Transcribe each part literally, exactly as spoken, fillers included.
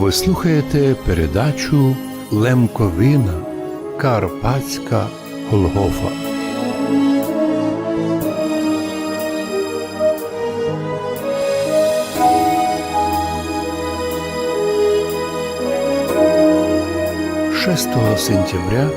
Ви слухаєте передачу «Лемковина. Карпатська Голгофа». Шестого сентября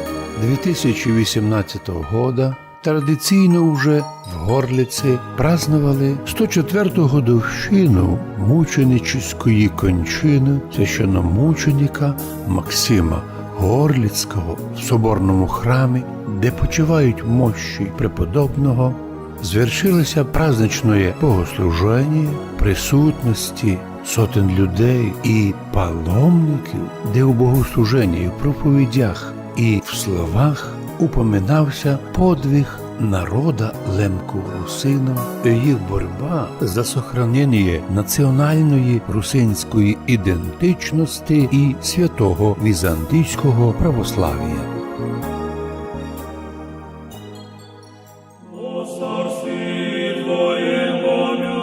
дві тисячі вісімнадцятого года традиційно уже в Горлиці праздновали сто четверту годовщину мученическої кончины священномученика Максима Горлицького в соборному храмі, де почивають мощі преподобного. Звершилося праздничноє богослуженіє в присутности сотен людей і паломників, де у богослуженії, у проповідях і в словах упоминався подвиг народа лемков-русинов, їх борьба за сохраненіє національної русинської ідентичности і святого візантійського православія.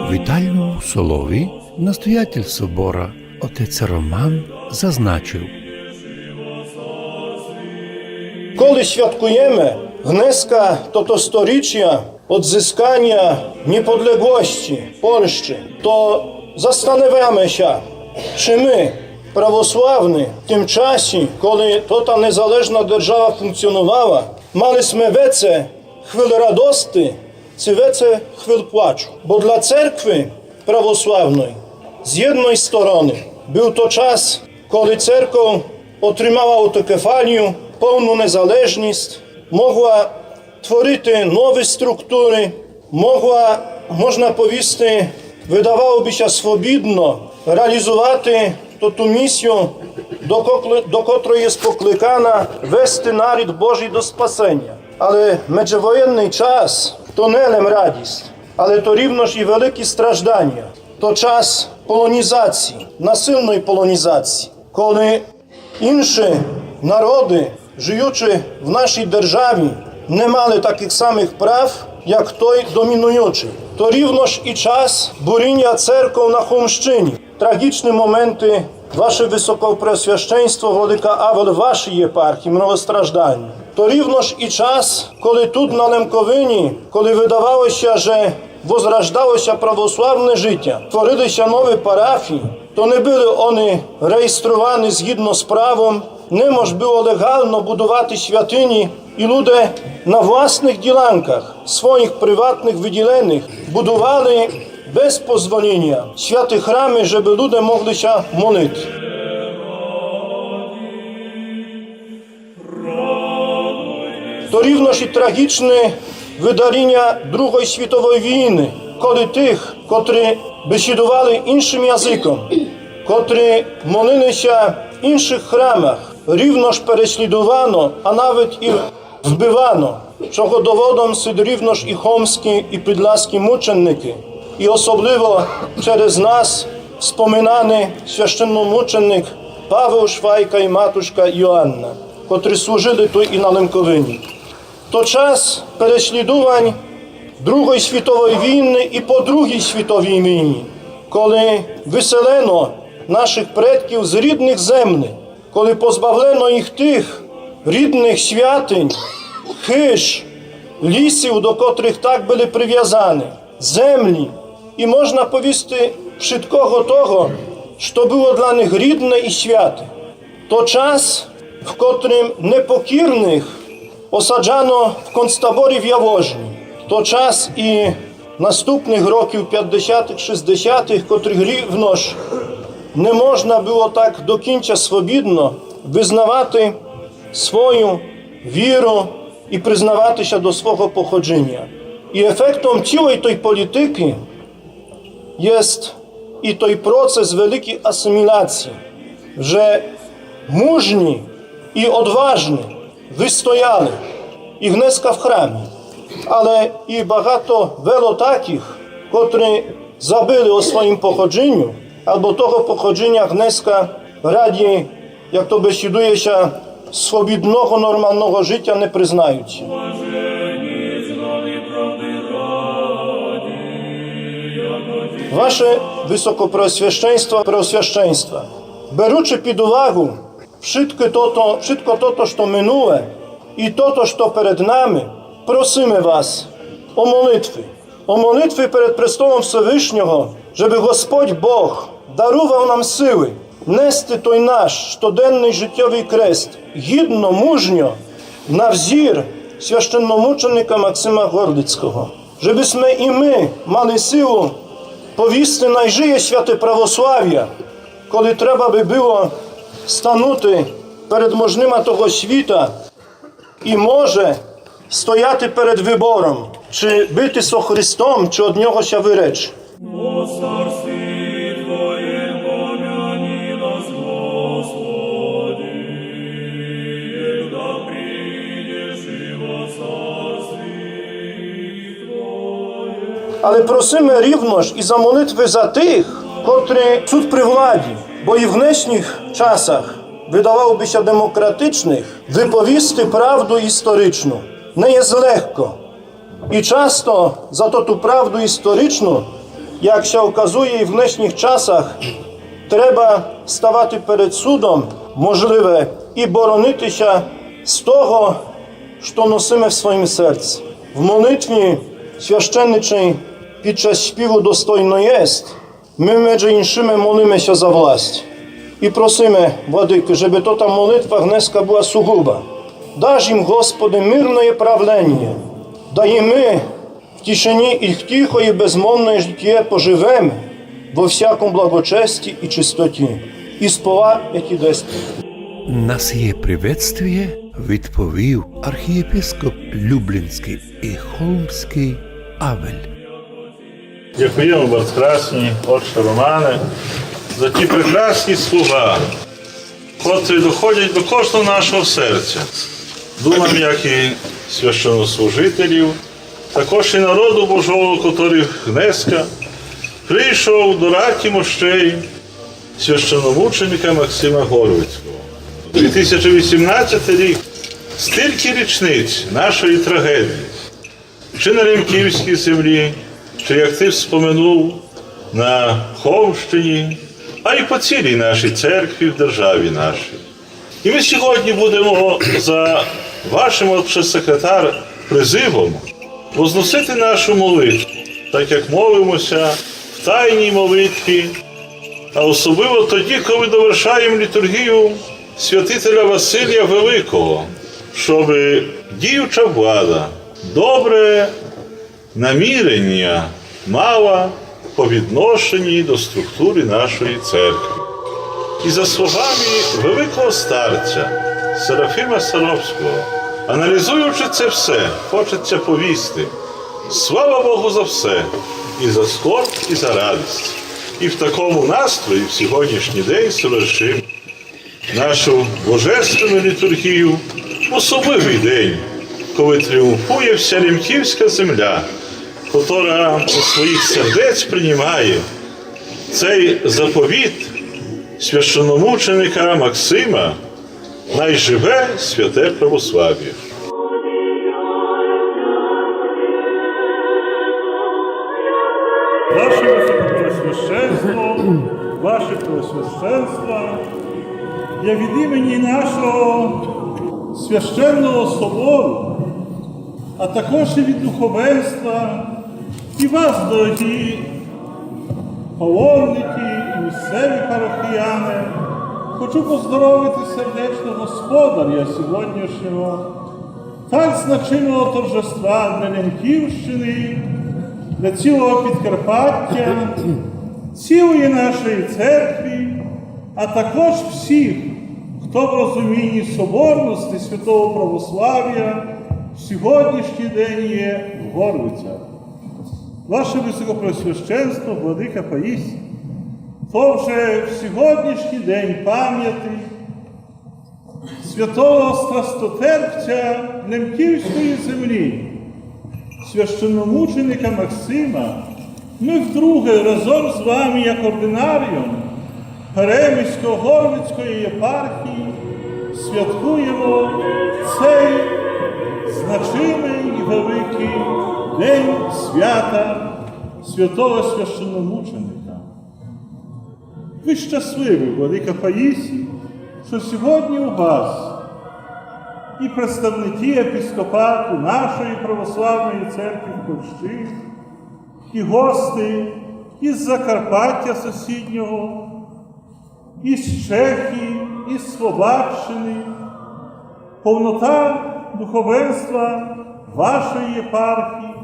В вітальному слові настоятель собора отець Роман зазначив: Коли святкуєме гнеска тото сторічя одзысканя нєподлеглосцї Польщы, то застанавяме ся, ци мы, православны, в тым часі, коли тота незалежна держава функціонувала, мали сме веце хвил радости, ци веце хвил плачу. Бо для церкви православной з єдной стороны был то час, коли церков отримала автокефалію, повну незалежность, могла творити нові структуры, могла, можна повісти, выдавало бы ся, свобідно реалізувати ту, ту місію, до кокли-, до котрой єст покликана вести нарід Божий до спасеня. Але меджевоєнный час то не лем радіст, але то рівно ж і великі стражданя. То час полонізації, насильной полонізації, коли інші народы, жиючы в нашій державі, не мали такых самых прав, як той домінуючый. То рівно ж і час буріня церков на Хомщыні. Трагічны моменты, ваше высокопреосвященство, владыка Авел, вашій єпархії, много страждань. То рівно ж і час, коли тут на Лемковині, коли выдавало ся, же возраждало ся православне житя, творили ся нові парафії, то не были они реєстровані згідно з правом, не мож было леґално будувати святыні, і люде на власных ділянках, своїх приватных выділеных, будували без позволіня святі храмы, жебы люде могли ся молити. То рівно ж і трагічне выдаріня Другой світовой війны, коли тых, котрі бесідували іншым языком, котрі молили ся в іншых храмах, рівно ж переслідувано, а навет і вбивано, чого доводом суть рівно ж і хомскі, і підласкі мученникы, і особливо через нас вспоминаны священномученик Павел Швайка і матушка Йоанна, котрі служили туй і на Лемковині. То час переслідувань Другой світовой війны і по Другій світовій війні, коли выселено нашых предків з рідных землі, коли позбавлено їх тых рідных святынь, хыж, лісів, до котрых так были привязаны, землі, і, можна повісти, вшыткого того, што было для них рідне і святе. То час, в котрым непокірных осаджано в концтаборі в Явожні. То час і наступных років пятдесятых, шестдесятых, котрых рівно ж не можна было так до кінця свобідно вызнавати свою віру і признавати ся до свого походжыня. І ефектом цілой той політикы єст і той процес великой асимілації, же мужні і одважні выстояли і гнеска в храмі, але і багато вело такых, котрі забыли о своім походжыню, або того походжыня гнеска раді, як то бесідує ся, свобідного, нормалного житя не признают ся. Ваше высокопреосвященство, преосвященство, Беручи під увагу вшытко тото, вшытко тото, што минуле, і тото, што перед нами, просиме вас о молитві. О молитві перед престолом Всевышнього, жебы Господь Бог дарував нам силы нести той наш штоденный житьовый крест гідно, мужньо, на взір священномученика Максима Горлицького. Жебы сьме і мы мали силу повісти: най жиє святе православя, коли треба бы было станути перед можныма того світа і може стояти перед выбором, чи быти со Христом, чи од нього ся выречи. Во царстві Твоєм помяни нас, Господи, да придеш і во царстві Твоєм. Але просиме рівно ж і за молитвы за тых, котрі суть при владі, бо і в днешніх часах, выдавало бы ся, демократичных, выповісти правду історичну не є легко. І часто за тоту правду історичну, як ся оказує і в днешніх часах, треба ставати перед судом, можливе, і боронити ся з того, што носиме в своїм серци. В молитві священничій під час співу «Достойно єст» мы, меджі иншыме, молиме ся за власть. І просиме, владыко, жебы тота молитва днеска была сугуба. Даш їм, Господи, мирноє правленіє. Дай і мы в тишині і в тихоє безмолноє житіє поживеме во всяком благочесті і чистоті. І спова еті десять. На сіє приветствіє відповів архієпископ Люблінськый і Холмськый Авель. Дякуєме, брат красный, отче Романе, за ті прекрасні слова, котрі доходять до кожного нашого серця. Думам, як і священнослужителів, також і народу Божого, котрый днеска прийшов до раті мощей священномученика Максима Горвицького. Дві тисячі вісімнадцятый рік, стільки річниць нашої трагедії. Чи на Лемківській землі, чи, як ти споминув, на Холмщині, а й по цілій нашій церкві, в державі нашій. І ми сьогодні будемо за вашим, отче секретар, призивом возносити нашу молитву, так як молимося в тайній молитві, а особливо тоді, коли довершаємо літургію святителя Василія Великого, щоб діюча влада добре намірення мала по відношенню до структури нашої церкви. І за словами великого старця Серафима Саровського, аналізуючи це все, хочеться повісти: слава Богу за все, і за скорб, і за радість. І в такому настрої в сьогоднішній день совершимо нашу божественну літургію в особливий день, коли тріумфує вся лемківська земля, котра до своїх сердець приймає цей заповіт священномученика Максима: «Най живе святе православіє». Ваше Високопреосвященство, Ваше Преосвященство, я від імені нашого священного собору, а також і від духовенства, і вас, дорогі паломники і місцеві парохіяни, хочу поздоровити сердечно господаря сьогоднішнього так значимого торжества для Лемківщини, для цілого Підкарпаття, цілої нашої церкви, а також всіх, хто в розумінні соборності святого православія в сьогоднішній день є в Горвицях. Ваше Високопреосвященство, владика Паїсій, то вже в сьогоднішній день пам'яти святого страстотерпця лемківської землі, священномученика Максима, ми вдруге разом з вами, як ординарієм Перемисько-Горвицької єпархії, святкуємо цей значимий і великий день свята святого священномученика. Вы щасливы, владыка Паїсій, што сьогодні у вас і представникы епіскопату нашої православної церкви в Польщі, і гости із Закарпаття сусіднього, із Чехії, із Словаччини, повнота духовенства вашої єпархії,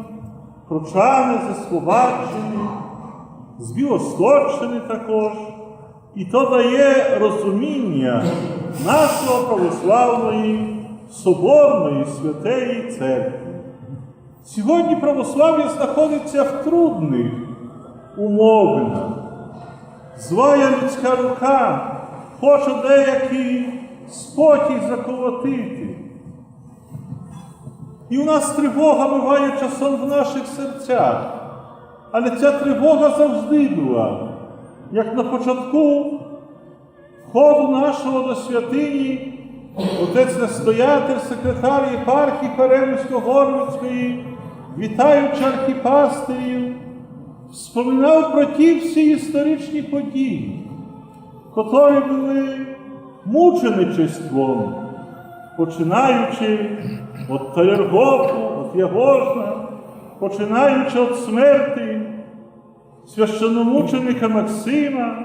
прочани зі Словаччини, з Білосточчини також. І то дає розуміння нашої православної, соборної, святої церкви. Сьогодні православ'я знаходиться в трудных умовинах. Злая людська рука хоче деякый спокій заколотити. І у нас тривога быває часом в наших серцях. Але ця тривога завжди была. Як на початку входу нашого до святині, отець-настоятель, секретар єпархії Перемисько-Горлицької, вітаючи архіпастирів, вспоминав про ті всі історичні події, котрі были мученичеством, починаючи від Талергофу, від Ягожна, починаючи від смерти священномученика Максима,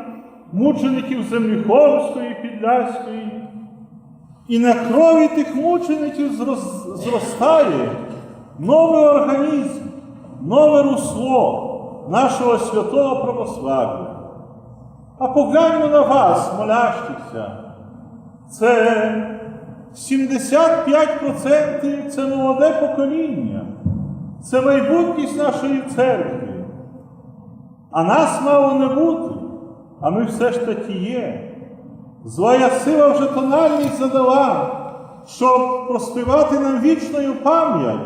мучеників Землі Хольської і Підляської. І на крові тых мучеників зрос-, зростає новый організм, нове русло нашого святого православ'я. А погляньмо на вас, молящихся. Це сімдесят пять процентів, це молоде покоління, це майбутність нашої церкви. А нас мало не бути, а мы все ж таки є. Злая сила вже тональність задала, щоб проспівати нам вічною память.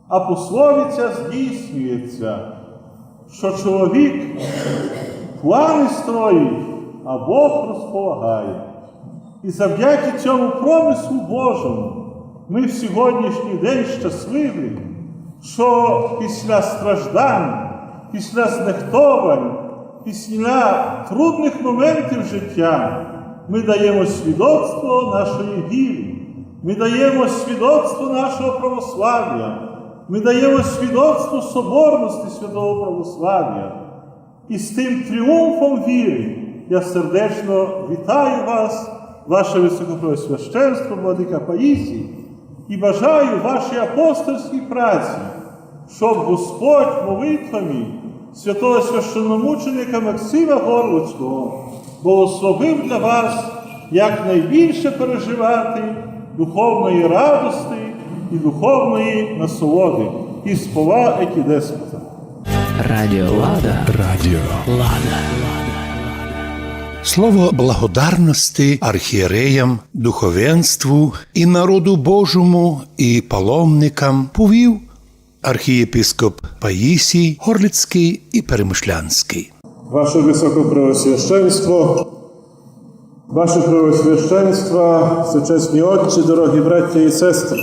А пословиця здійснюється, що чоловік планы строїть, а Бог розполагає. І завдяки цьому промыслу Божому мы в сьогоднішній день щасливі, що після страждань, після знехтовань, після трудных моментів життя мы даємо свідоцтво нашої віры, мы даємо свідоцтво нашого православ'я, мы даємо свідоцтво соборности святого православ'я. І з тым тріумфом віры я сердечно вітаю вас, ваше высокопреосвященство, владыка Паїсій, і бажаю вашій апостольській праці, щоб Господь молитвами святого священномученика Максима Горлицького благословив для вас якнайбільше переживати духовної радости і духовної насолоди. Із пола екі деспота. Радіо Лада. Радіо Лада. Слово благодарности архієреям, духовенству і народу Божому, і паломникам повів архієпископ Паїсій Горлицькый і Перемышлянськый. Ваше высокопреосвященство, ваше преосвященство, всечесні отці, дорогі браття і сестры,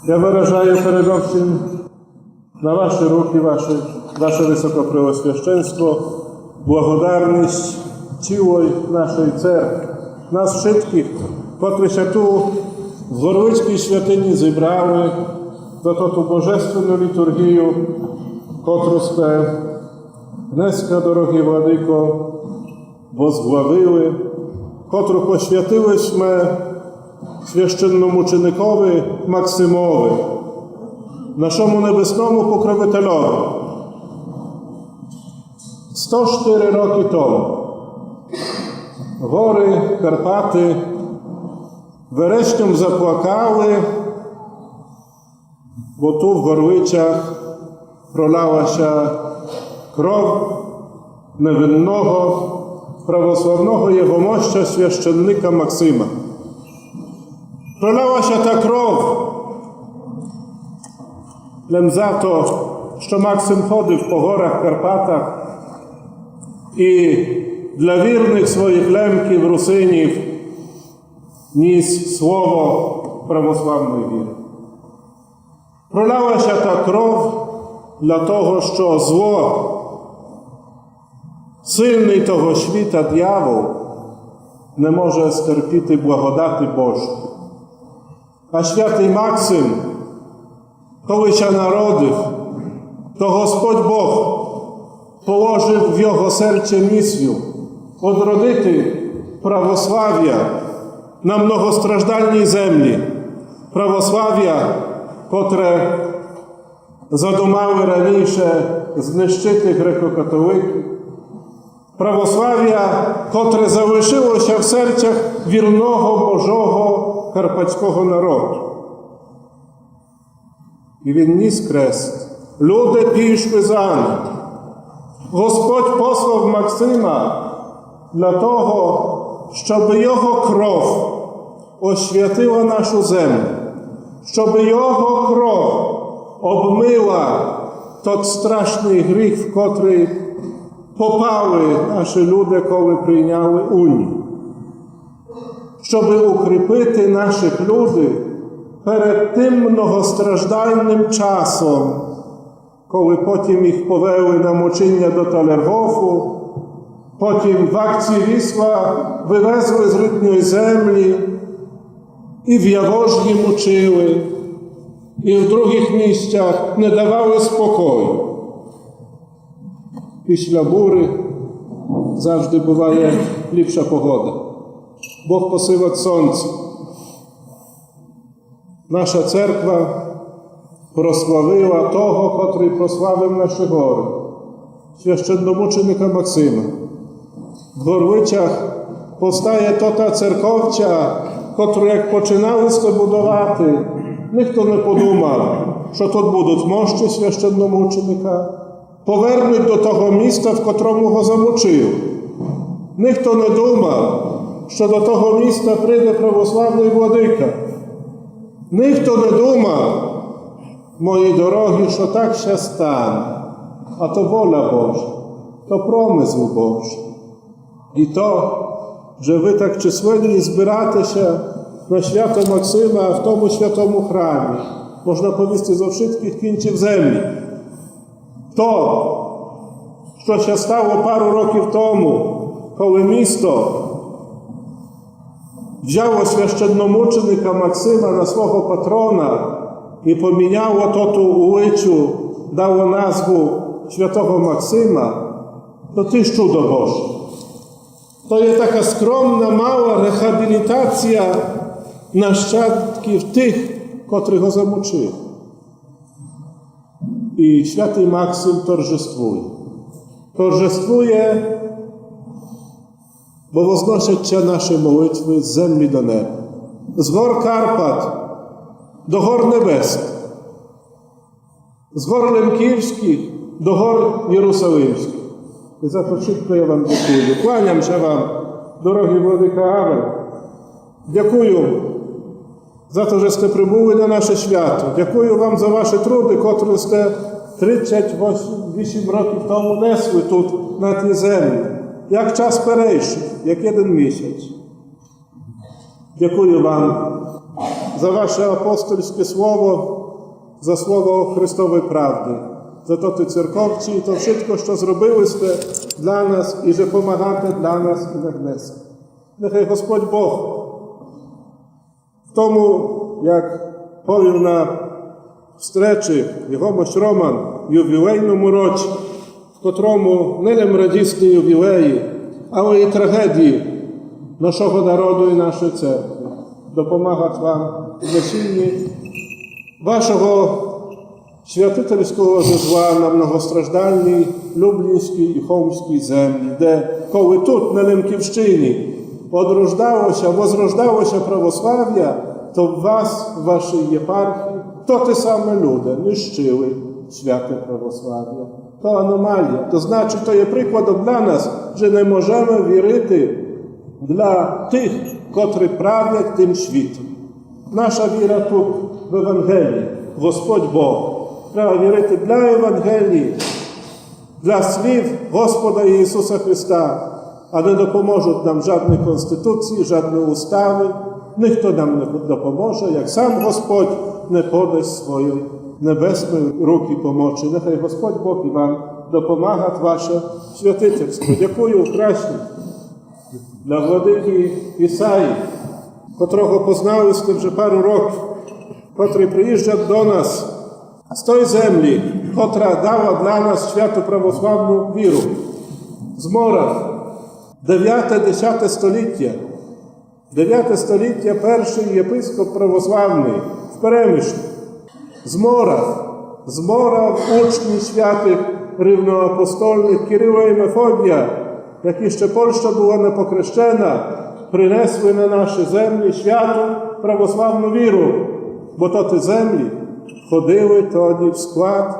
я выражаю передовсім на ваші рукы, ваше, ваше высокопреосвященство, благодарность цілой нашой церкви, нас вшыткых, котры ся ту в Горлицькій святыні зібрали за тоту божественну літургію, котру сте днеска, дорогый владыко, возглавили, котру посвятили сьме священномученикови Максимови, нашому небесному покровителови. Сто штыри рокы тому горы Карпаты верешком заплакали, бо ту в Горлицях проляла ся кров невинного православного єгомоща священника Максима. Проляла ся та кров лем за то, што Максим ходив по горах, Карпатах і для вірных своїх лемків, русинів ніс слово православної віры. Проляла ся та кров для того, што зло Сильный того світа дявол не може стерпіти благодати Божій. А святый Максим, коли ся народив, то Господь Бог положив в його серце міслю одродити православя на многостраждальній землі, православя, котре задумали раніше знищити грекокатоликів, православя, котре залишило ся в серцях вірного Божого карпатського народу. І він ніс крест. Люди пішли за ним. Господь послав Максима для того, щоб його кров освятила нашу землю, щоб його кров обмила тот страшный гріх, в котрый попали наші люди, коли прийняли унію. Щоб укріпити наших людей перед тим многостраждальним часом, коли потім їх повели на мучення до Талергофу, потім в акції Вісла вивезли з рідної землі і в Явожі мучили, і в других місцях не давали спокою. Після бурі завжди буває ліпша погода. Бог посилать сонце. Наша церква прославила того, котрый прославив наші горы, священномученика Максима. В Горлицях повстає тота церковця, котру, як починали сьте будовати, ніхто не подумав, што тут будуть мощі священномученика, повернуть до того міста, в котрому го замучив. Ніхто не думав, што до того міста прийде православный владика. Ніхто не думав, мої дорогі, што так ся стане. А то воля Божа, то промысл Божий. І то, же вы так численні збирате ся на свято Максима в тому святому храмі, можна повісти, зо вшыткых кінців землі. То, што ся стало пару років тому, коли місто взяло священномученика Максима на свого патрона і поміняло тоту улицю, дало назву святого Максима, то тіж чудо Боже. То є така скромна, мала реабілітація нащадків тых, котры го замучили. І святый Максим торжествує. Торжествує, бо возносять ся наші молитвы з землі до неба, з гор Карпат до гор небесных, з гор лемківськых до гор єрусалимськых. І за то вшытко я вам дякую. Кланям ся вам, дорогый владика Авель. Дякую за то, же сьте прибули на наше свято. Дякую вам за ваші труды, котрі сьте тридцять вісім років тому несли тут, на тій землі. Як час перейшов, як єден місяць. Дякую вам за ваше апостольське слово, за слово Христової правды, за то тоты церковці і то вшытко, што зробили сьте для нас і же помагате для нас і на днеска. Нехай Господь Бог в тому, як повів на встречі його мощ Роман, ювілейному році, в котрому не лем радісні ювілеї, але і трагедії нашого народу і нашої церкви, допомагать вам в несінні вашого святительського жезла на многостраждальній Люблінській і Холмській землі, де, коли тут, на Лемківщині, одрождало ся, возрождало ся православя, то в вас, в вашій єпархії, то ті самі люди нищили святе православя. То аномалія. То значить, то є прикладом для нас, же не можеме вірити для тых, котрі правлять тым світом. Наша віра тут в Євангелії, Господь Бог. Треба вірити для Євангелії, для слів Господа Ісуса Христа, а не допоможуть нам жадні конституції, жадні уставы. Ніхто нам не допоможе, як сам Господь не подасть своєї небесної руки помочи. Нехай Господь Бог і вам допомагат ваше святительство. Дякую красні для владыки Ісаї, котрого познали сьме вже пару років, котрый приїжджат до нас з той землі, котра дала для нас святу православну віру. З Морав, девяте, десяте століття. Девяте століття, першый єпископ православный в Перемишлю. З Морав, з Морав учні святых рівноапостольных Кирила і Мефодія, як іщи Польща была не покрещена, принесли на наші землі святу православну віру, бо то ті землі входили тоді в склад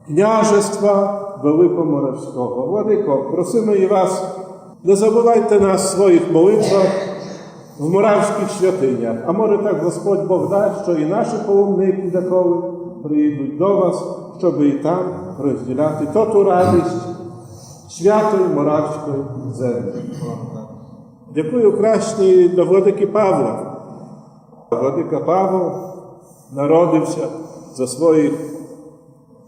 княжества Великоморавського. Владыко, просиме і вас, не забывайте нас в своїх молитвах, в моравськых святынях. А може так Господь Бог дасть, што і наші паломникы деколи приїдуть до вас, щобы і там розділяти тоту радість святой моравськой землі. Дякую красні до владыкы Павла. Владыка Павел народив ся за своїх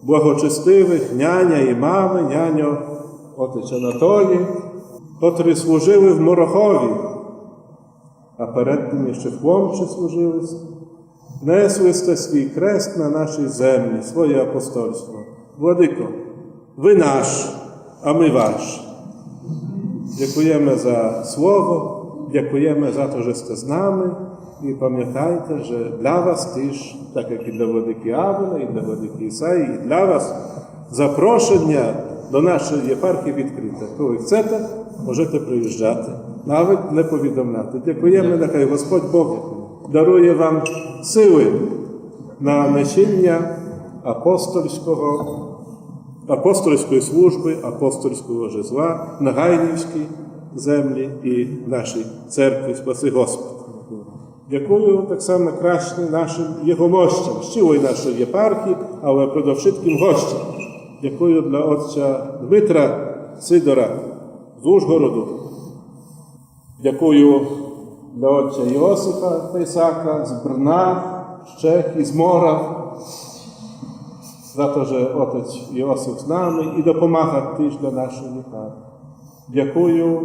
благочестивых няня і мамы, няньо отець Анатолій, котрі служили в Морохові, а перед тым іщи в Хломчі служили. Несли сьте свій крест на нашій землі, своє апостольство. Владыко, вы наш, а мы ваш. Дякуєме за слово, дякуєме за то, же сьте з нами. І памятайте, же для вас тіж, так як і для владыкы Авела, і для владыкы Ісаї, і для вас запрошеня до нашої єпархії відкрыте. Коли хцете, можете приїжджати. Навіть не повідомляти. Дякуєме, нехай Господь Бог дарує вам силы на несіня апостольського, апостольської службы, апостольського жезла на гайнівській землі і нашій церкві. Спаси Господь. Дякую так само красні нашым єгомощам, з цілой нашой єпархії, але предовшыткым гощам. Дякую для отця Дмитра Сидора з Ужгороду. Дякую для отця Йосифа Тайсака з Брна, з Чехії, з Морав, за то, же отець Йосиф з нами і допомагат тіж для нашої єпархії. Дякую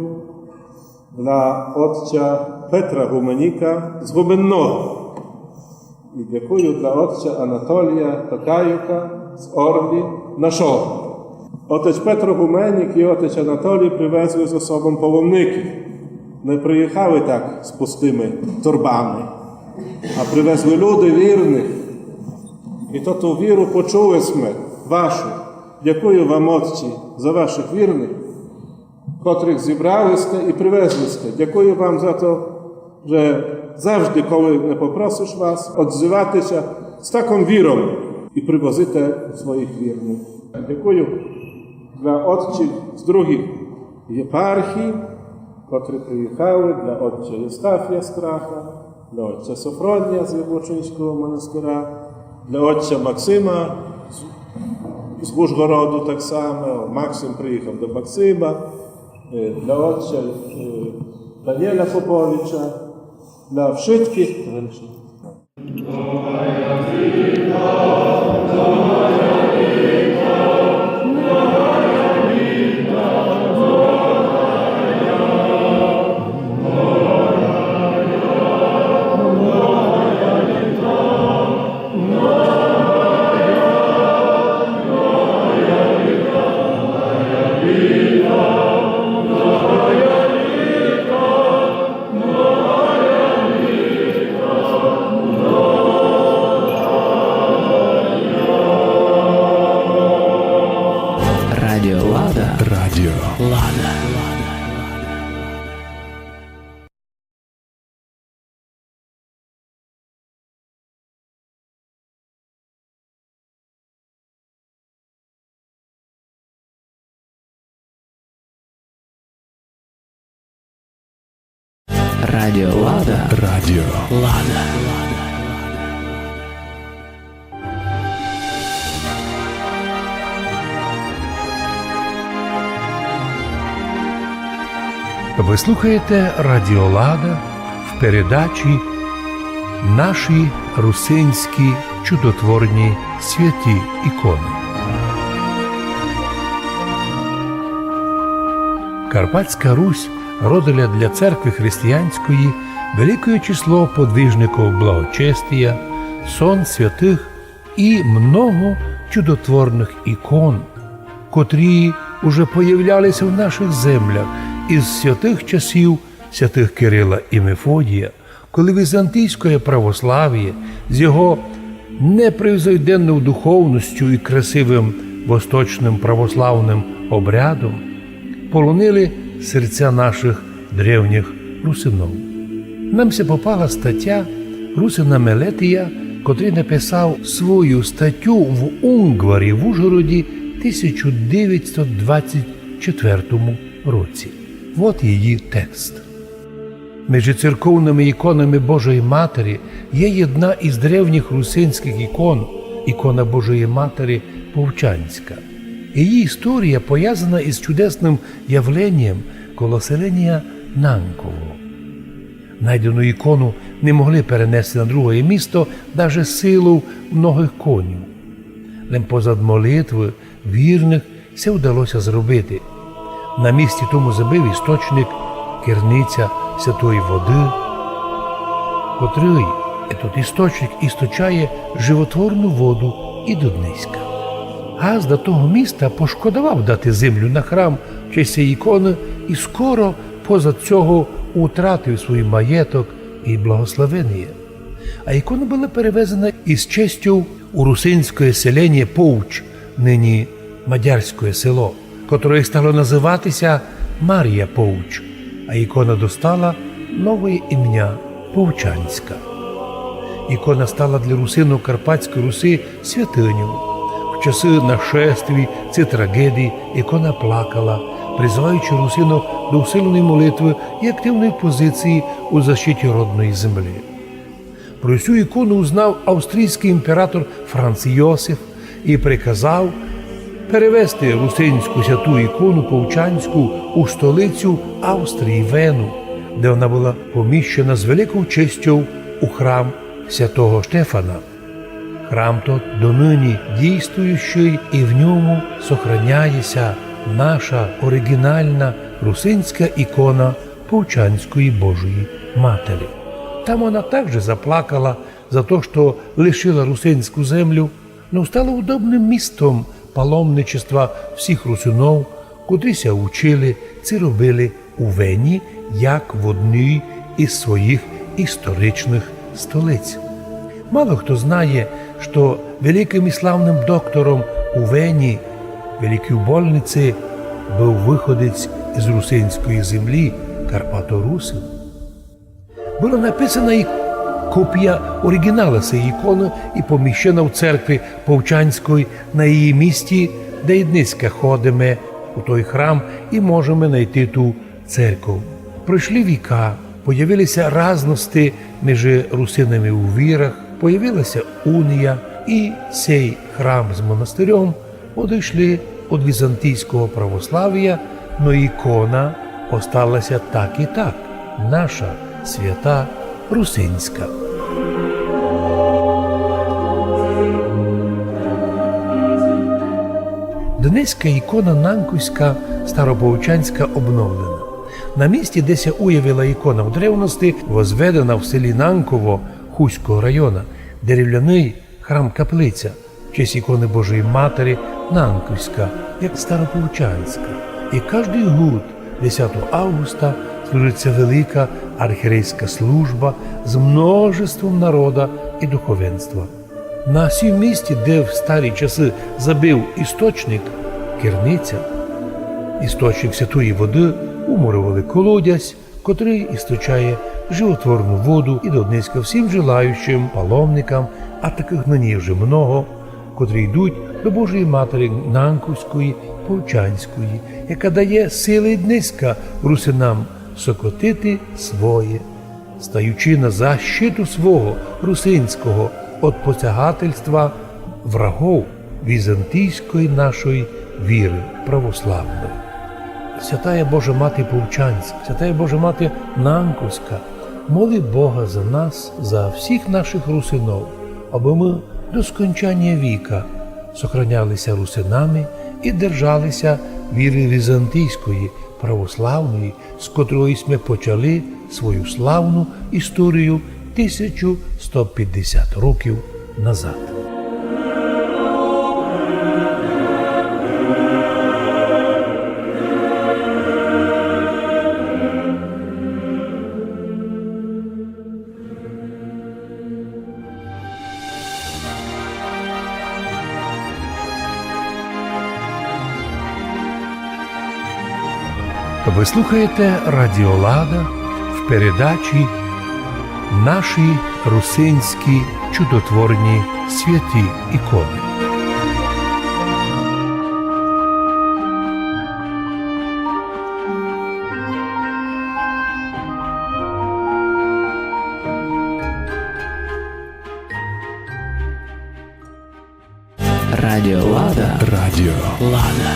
для отця Петра Гуменіка з Гуменного. І дякую для отця Анатолія Токаюка з Орлі нашого. Отець Петро Гуменік і отець Анатолій привезли зо собом паломників. Не приїхали так з пустыми торбами, а привезли люди вірных. І то ту віру почули сьме вашу. Дякую вам, отці, за вашых вірных, котрых зібрали сьте і привезли сьте. Дякую вам за то, же завжды, коли не попросиш вас, одзывати ся з таком віром і привозите своїх вірных. Дякую для отців з другых єпархій, котрі приїхали, для отця Євстафія Страха, для отця Софронія з Яблочинського монастыра, для отця Максима з, з Ужгороду так само. Максим приїхав до Максима, е, для отця, е, Даніеля Поповича, для вшыткых. Радіо Лада. Радіо Лада. Радіо Лада. Радіо Лада. Вы слухаєте Радіо Лада в передачі «Наші русинські чудотворні святі ікони». Карпатська Русь родила для церкви християнської великоє число подвижників благочестія, сон святых і много чудотворных ікон, котрі уже появляли ся в нашых землях из святых часів святых Кирила і Мефодія, коли візантійськоє православіє з його непревзойденною духовностю і красивым восточным православным обрядом полонили серця нашых древніх русинов. Нам ся попала статя русина Мелетія, котрый написав свою статю в Унгварі в Ужгороді тисяча девятсот двадцять четвертому році. Вот її текст. Межи церковными іконами Божої Матері є єдна из древніх русинськых ікон, ікона Божої Матері Повчанська. Її історія повязана из чудесным явленієм коло селенія Нанково. Найдену ікону не могли перенести на другоє місто даже силов многых конів. Лем позад молитвы вірных се вдало ся зробити. На місці тому забив істочник, керниця святої воды, котрый етот істочник істочає животворну воду і до днеська. Ґазда того міста пошкодовав дати землю на храм в честь сеї іконы і скоро позад сього утратив свій маєток і благословеніє. А ікона была перевезена из честю у русинськоє селеніє Повч, нині Мадярськоє село, котроє стало называти ся Марія Повч, а ікона достала новоє імня Повчанська. Ікона стала для русинов Карпатської Руси святыньов. В часы нашествій ци трагедій ікона плакала, призываючи русинов до усиленої молитвы і активної позиції у защиті родної землі. Про сю ікону узнав австрійськый імператор Франц Йосиф і приказав перевезти русинську святу ікону Повчанську у столицю Австрії Вену, де вона была поміщена з великов честю у храм святого Штефана. Храм тот доныні дійствуючый, і в ньому сохраняє ся наша оригінальна русинська ікона Повчанської Божої Матері. Там вона также заплакала за то, што лишила русинську землю, но стала удобным містом паломничества всіх русинов, котрі ся учили ци робили у Вені, як в одній из своїх історичных столиць. Мало хто знає, што великым і славным доктором у Вені, великій больниці, быв выходець з русинської землі, карпаторусин. Была написана і копія оригінала сеї іконы і поміщена в церкви Повчанської на її місці, де й днеська ходиме у той храм і можеме найти ту церков. Пройшли віка, появили ся разности межи русинами у вірах, появила ся унія, і сей храм з монастырьом одыйшли од візантійського православія, но ікона остала ся так і так, наша свята русинська. Днеська ікона Нанковська староповчанська обновлена. На місці, де ся уявила ікона в древности, возведена в селі Нанково Хустського района деревляный храм-каплиця в честь іконы Божої Матері Нанковська, як староповчанська. І каждый год десятого августа служить ся велика архірейська служба з множеством народа і духовенства. На сім місці, де в старі часы забив істочник, керниця, істочник святої воды, умуровали колодязь, котрый істочає животворну воду і до днеська всім желаючым паломникам, а такых нині вже много, котрі йдуть до Божої Матері Нанковської, Повчанської, яка дає силы й днеська русинам сокотити своє, стаючи на защиту свого русинського од посягательства врагов візантійської нашої віры православної. Святая Божа Мати Повчанська, Святая Божа Мати Нанковська, моли Бога за нас, за всіх наших русинов, абы мы до скончанія віка сохраняли ся русинами і держали ся віры візантійської, православної, з котрої сьме почали свою славну історію тисячу сто пятдесят років назад. Вы слухаєте Радіо Лада в передачі «Наші русинські чудотворні святі іконы». Радіо Лада. Радіо Лада.